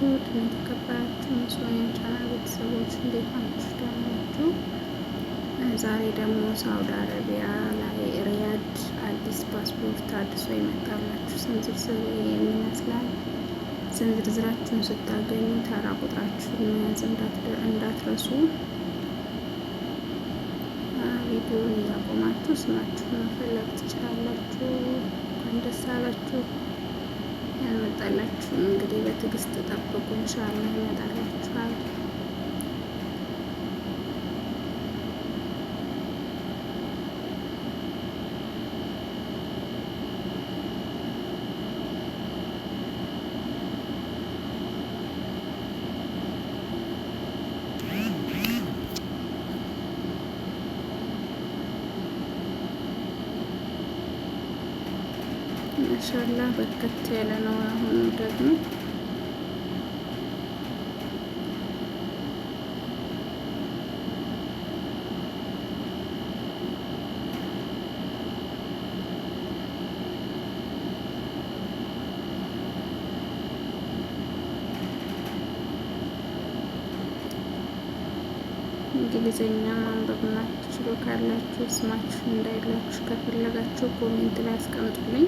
ውድና የተከበራችሁ ምስሎን ቻናል ቤተሰቦች እንዴት ናችሁ? ደህና ናችሁ? ዛሬ ደግሞ ሳውዲ አረቢያ ላይ ሪያድ አዲስ ፓስፖርት አድሶ ይመጣላችሁ ስም ዝርዝር ይሄን ይመስላል። ስም ዝርዝራችሁን ስታገኙ ተራ ቁጥራችሁን መያዝ እንዳትረሱ። ቪዲዮውን እያቆማችሁ ስማችሁን መፈለግ ትችላላችሁ። እንኳን ደስ አላችሁ። ያልመጣላችሁ እንግዲህ በትዕግስት ጠብቁ። ኢንሻአላህ ይመጣላችኋል። ማሻአላህ በርከት ያለ ነው። አሁኑ ደግሞ እንግሊዘኛ ማንበብ ማትችሉ ካላችሁ ስማችሁ እንዳይላችሁ ከፈለጋችሁ comment ላይ አስቀምጡልኝ።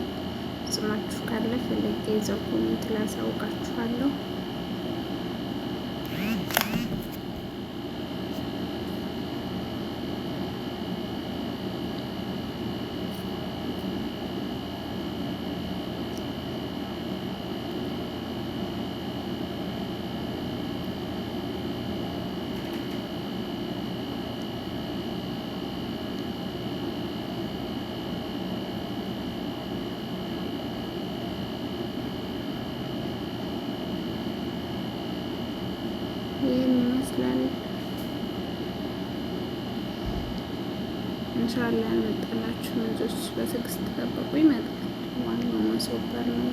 ስማችሁ ካለ ፈልጌ እዛው comment ላይ አሳውቃችኋለሁ። ይህን ይመስላል። ኢንሻአላህ ያልመጣላችሁ ልጆች በትዕግስት ጠብቁ፣ ይመጣል። ዋናው ማስወበር ነው።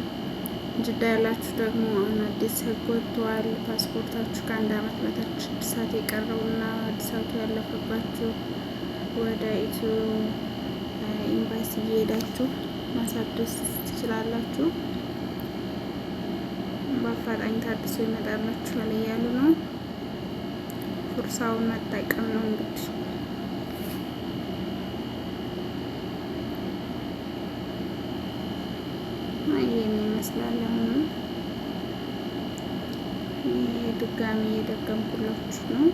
ጅዳ ያላችሁ ደግሞ አሁን አዲስ ሕግ ወጥቷል። ፓስፖርታችሁ ከአንድ አመት በታች እድሳት የቀረውና እድሳቱ ያለፈባችሁ ወደ ኢትዮ ኤምባሲ እየሄዳችሁ ማሳደስ ትችላላችሁ። በአፋጣኝ ታድሶ ይመጣላችኋል እያሉ ነው። ፉርሳውን መጠቀም ነው እንግዲህ። ይህን ይመስላል። አሁኑ ድጋሚ እየደገምኩላችሁ ነው።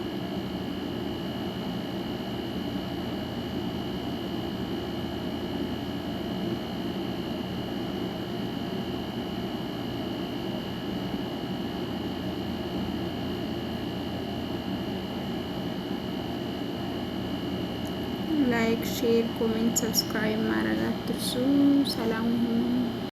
Like፣ share፣ comment፣ subscribe ማድረግ አትርሱ። ሰላም ሁኑ።